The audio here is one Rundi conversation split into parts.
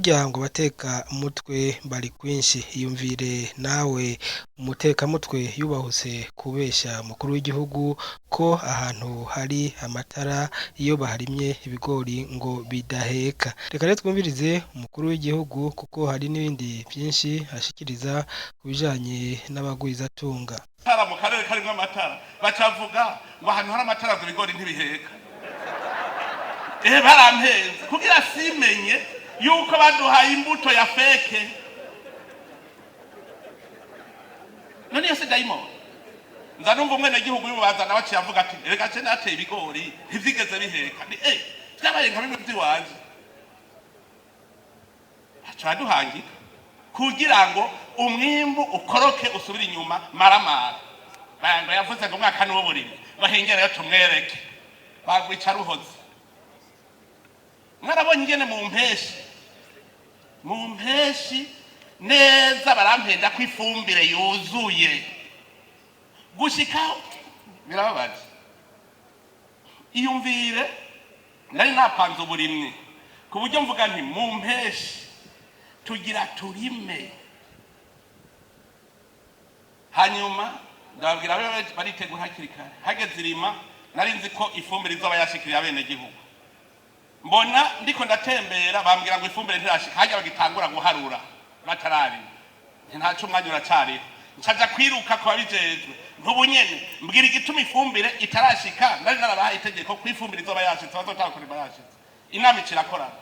Burya ngo abateka mutwe bari kwinshi. Iyumvire nawe, umutekamutwe yubahutse kubesha umukuru w'igihugu ko ahantu hari amatara iyo baharimye ibigori ngo bidaheka. Reka rero twumvirize umukuru w'igihugu, kuko hari n'ibindi byinshi ashikiriza ku bijanye n'abagwizatunga. Amatara mu karere karimwo amatara, bacavuga ngo ahantu hari amatara ngo ibigori ntibiheka. Barampenze kugira simenye yuko baduhaye imbuto ya fake. None iyo si dayimoni? Nza numva umwenegihugu y'ububanza nawe aciye avuga ati: "Reka ce nateye ibigori ntivyigeze biheka." Ni vyabaye nka bimwe vy'iwanje. Baca baduhangika kugira ngo umwimbu ukoroke usubire inyuma maramara. Ngo yavuze ngo umwaka ni w'uburimyi, bahingereyo tumwereke bagwica ruhoze. Mwarabonye ingene mu mpeshi neza barampenda ko ifumbire yuzuye gushikaho. Birababaje. Iyumvire, nari napanze uburimyi ku buryo mvuga nti mu mpeshi tugira turime. Hanyuma ndababwira babe baritegura hakiri kare. Hageze irima, nari nzi ko ifumbire izoba yashikiriye abenegihugu. Mbona ndiko ndatembera, bambwira ngo ifumbire ntirashika, hajya bagitangura guharura batararima. Ntaco, umwanya uracariho. Ncaja kwiruka ku babijejwe, ntubu nyene mbwira igituma ifumbire itarashika. Nari narabahaye itegeko ko ifumbire izoba yashitse, bazotanga kurima yashitse. Inama icirakorana,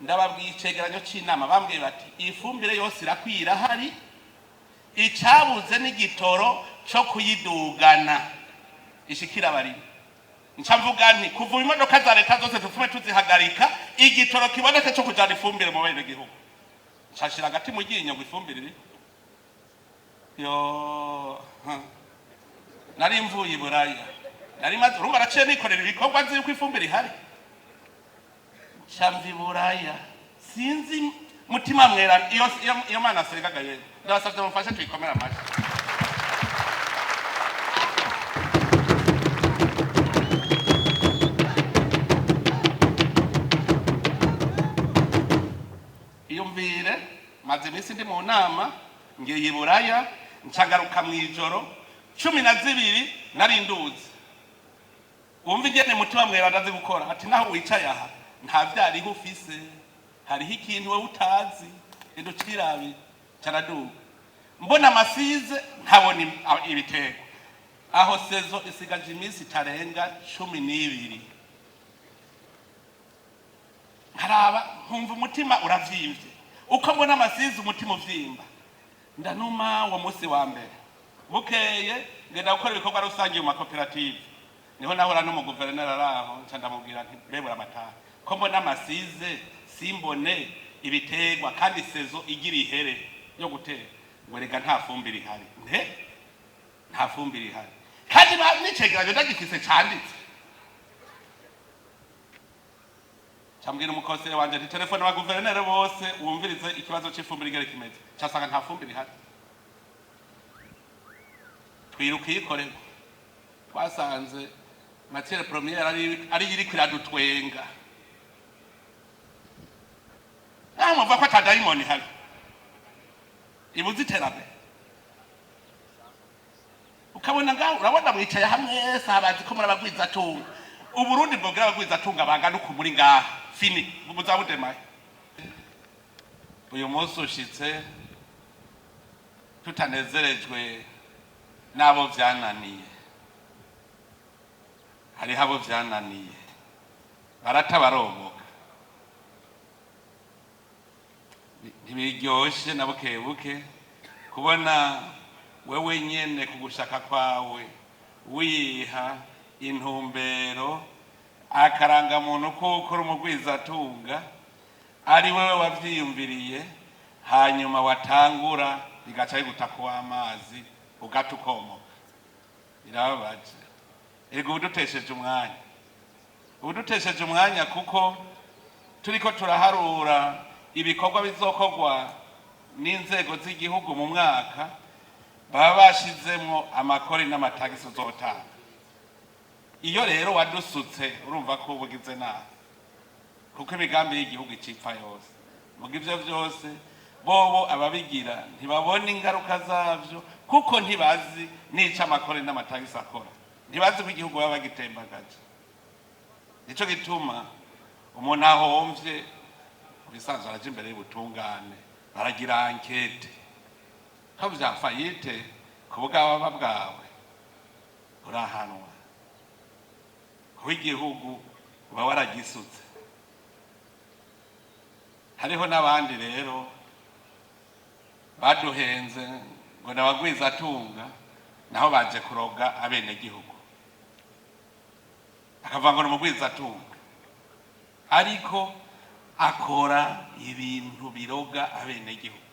ndababwiye icegeranyo c'inama. Bambwiye bati: "Ifumbire yose irakwira, hari icabuze n'igitoro co kuyidugana ishikira abarimyi." Nca mvuga nti kuva imodoka za leta zose tupfume tuzihagarika, igitoro kiboneke co kujana ifumbire mu bene gihugu. Nshashira agati mu ryinyo ngo ifumbire iri yo. Nari mvuye i Buraya, nari maze, urumva naciye nikorera ibikorwa nzi yuko ifumbire ihari. Nca mva i Buraya, sinzi mutima mwera iyo mana asengaga. Yera, ndabasavye mumfashe tuyikomere amashyi. Iyumvire, maze iminsi ndi mu nama, ngiye i Buraya, ncagaruka mu ijoro 12, nari nduzi. Wumva ingene mutima mwera ndazi gukora, ati naho wicaye aha nta vyariho ufise, hariho ikintu wowe utazi, endo cirabi. Caraduga, mbona amasize, ntabona ibiterwa. Aho saison isigaje iminsi itarenga 12. Nkaraba nkumva umutima uravyimbye, uko mbona amasizi umutima uvyimba. Ndanuma uwo munsi wa mbere. Bukeye ngenda gukora ibikorwa rusange mu makoperative, niho nahora n'umuguverineri ari aho. Nca ndamubwira nti: "Mbebura amataha ko mbona amasize simbone ibiterwa, kandi saison igira ihere yo gutera?" Ngo: "Rega nta fumbire ihari." Nte nta fumbire ihari kandi n'icegeranyo ndagifise canditse. Cambwira umukosere wanje nti: "Telefone wa guverineri bose, wumvirize ikibazo c'ifumbire igere kimeze." Casanga nta fumbire ihari. Twiruka iyikorerwa, twasanze matière première ari iriko iradutwenga. Naho muvuga ko ata dayimoni ihari ibuze iterambere, ukabona ngaho, urabona mwicaye hamwe abazi ko muri abagwizatunga. Uburundi bwogira abagwizatunga bangana uku muri ngaha, fini buzaba budemaye. Uyu munsi ushitse tutanezerejwe n'abo vyananiye. Hariho abo vyananiye, barata baromoka. Ntibiryoshe na buke buke kubona wewe nyene ku gushaka kwawe wiha intumbero, akarangamuntu kuko uri umugwizatunga, ari wewe wavyiyumviriye, hanyuma watangura bigaca biguta kuw'amazi, ugata ukomoka. Birababaje. Erega ubu dutesheje umwanya, ubu dutesheje umwanya, kuko turiko turaharura ibikorwa bizokorwa n'inzego z'igihugu mu mwaka, baba bashizemwo amakori n'amatagisi uzotanga. Iyo rero wadusutse, urumva ko ubugize nabi, kuko imigambi y'igihugu icipfa yose. Muga ivyo vyose bobo ababigira ntibabona ingaruka zavyo, kuko ntibazi n'ico amakore n'amatagisi akora, ntibazi ko igihugu baba bagitembagaje. Nico gituma umuntu ahomvye mu bisanzwe araja imbere y'ubutungane, baragira enquête ko vya faillite ku bwababa bwawe urahanwa, kuko igihugu uba waragisutse. Hariho n'abandi rero baduhenze ngo nabagwizatunga, naho baje kuroga abenegihugu, akavuga ngo ni umugwizatunga ariko akora ibintu biroga abenegihugu,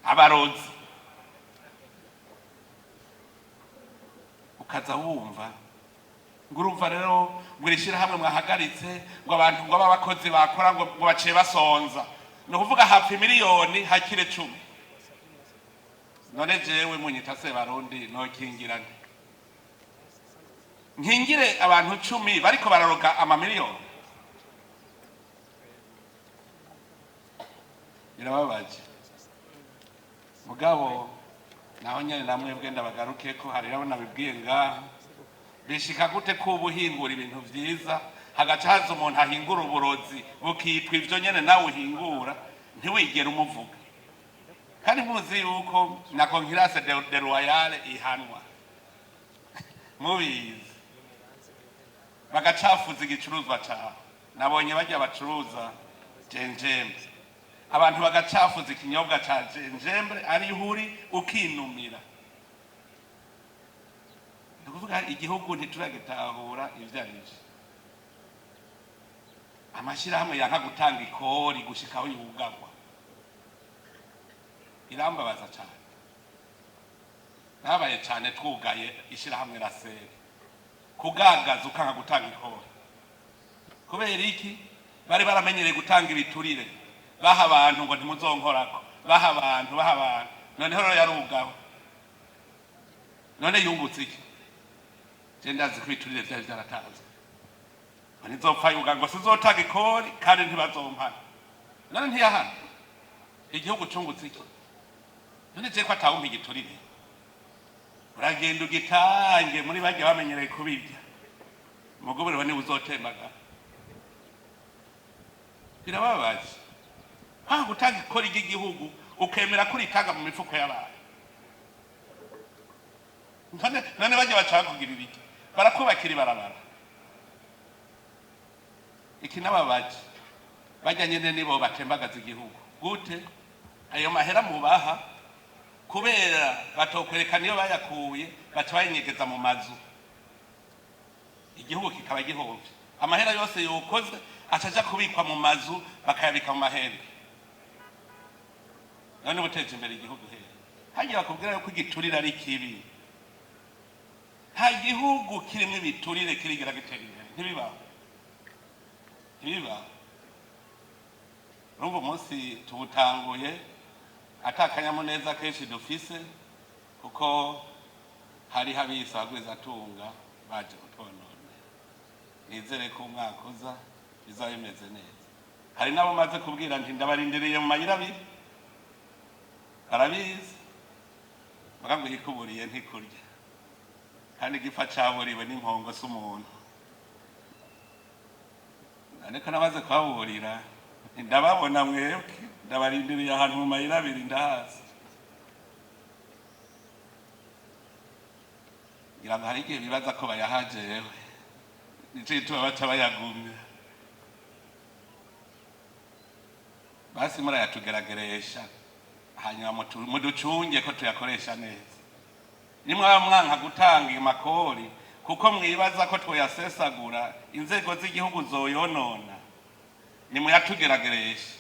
abarozi. Ukaza wumva ngo urumva rero ngo iri shyirahamwe mwahagaritse, ngo abantu ngo abakozi bakora ngo baciye basonza, ni ukuvuga hapfa miliyoni hakire 10. None jewe munyita Sebarundi nokingira nte? Nkingire abantu 10 bariko bararoga amamiliyoni? Birababaje. Mugabo naho nyene namwebwe ndabagaruke ko hari abo nabibwiye ngaha, bishika gute ko ubuhingura ibintu vyiza hagaca haza umuntu ahingura uburozi bukitwa ivyo nyene nawe uhingura, ntiwigere umuvuga? Kandi muzi yuko na concurrence déloyale ihanwa, mubizi, bagacafuza igicuruzwa cawe. Nabonye bajya bacuruza gingembre, abantu bagacafuza ikinyobwa ca gingembre ariho uri ukinumira. Ni ukuvuga igihugu ntituragitahura ivyo arivyo. Amashyirahamwe yanka gutanga ikori gushika aho yugagwa, irambabaza cane. Nabaye cane twugaye ishyirahamwe raseri kugagaza ukanga gutanga ikori. Kubera iki? Bari baramenyereye gutanga ibiturire, baha abantu ngo ntimuzonkorako, baha abantu, baha abantu. Noneho rero yarugawe, none yungutse iki? Je ndazi ko ibiturire vyari vyaratanzwe, ngo ntizopfa yuga, ngo sizotanga ikori kandi ntibazompana. None ntiyahana, igihugu cungutse iki? None je ko atawumpa igiturire, uragenda ugitange muri barya bamenyereye kubirya, umugobero niwe uzotembagara. Birababaje kwanga gutanga ikori ry'igihugu, ukemera ko uritanga mu mifuko y'abantu. None bajya bashaka kugirira iki? Barakubakira ibarabara. Iki n'ababaje bajya nyene nibo batembagaza igihugu gute? Ayo mahera mubaha, kubera batokwereka niyo bayakuye, baca bayinyegeza mu mazu, igihugu kikaba gihomvye. Amahera yose yokozwe acaja kubikwa mu mazu, bakayabika mu mahembe. None buteje imbere igihugu hehe? Hagiye bakubwira yuko igiturire ari kibi. Nta gihugu kirimwo ibiturire kirigera gitera imbere, ntibibaho, ntibibaho. Urumva umunsi tuwutanguye ata akanyamuneza kenshi dufise, kuko hariho abisagwizatunga baje kutwonona. Nizere ko umwaka uza bizaba bimeze neza. Hari n'abo maze kubwira nti ndabarindiriye mu mayira abiri, barabizi. Baga ngo ikuburiye ntikurya, kandi igipfa caburiwe n'impongo si umuntu. Ariko namaze kubaburira, ndababona mwebwe, ndabarindiriye ahantu mu mayira abiri, ndahazi. Ngira ngo hari igihe bibaza ko bayahajewe, nico gituma baca bayagumya. Basi murayatugerageresha, hanyuma muducunge ko tuyakoresha neza. Nimwaba mwanka gutanga amakori kuko mwibaza ko twoyasesagura, inzego z'igihugu zoyonona, nimuyatugeragereshe,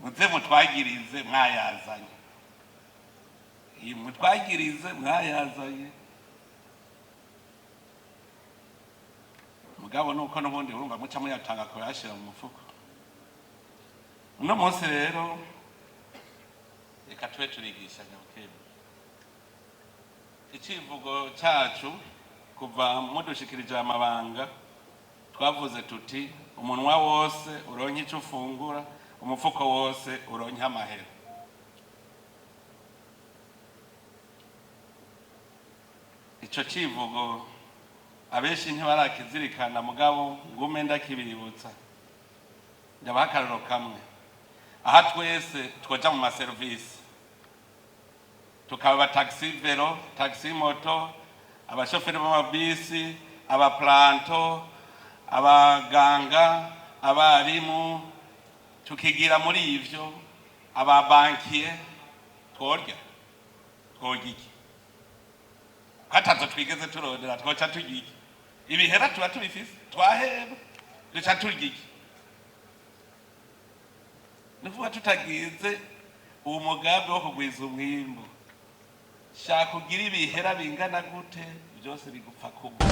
muze mutwagirize mwayazanye. Iyi mutwagirize mwayazanye. Mugabo nuko n'ubundi urumva muca muyatanga kuyashira mu mufuko. Uno munsi rero reka tube turigishanya bukebuke. Icivugo cacu kuva mudushikirije amabanga Twavuze tuti umunwa wose uronke ico ufungura, umufuko wose uronke amahera. Ico civugo abenshi ntibarakizirikana, mugabo ngume ndakibibutsa. Ndabaha akarorero kamwe. Aha twese twoja mu maserivisi, tukaba taxi vélo, taxi moto, abashoferi b'amabisi, abaplanto, abaganga, abarimu, tukigira muri ivyo, ababankiye, tworya tworya iki? Hatazo twigeze turondera, twoca turya iki? Ibihera tuba tubifise, twaheba, duca turya iki? Ni ukuvuga tutagize uwo mugambi wo kugwiza umwimbu, shaka ugira ibihera bingana gute, byose bigupfa kugwa.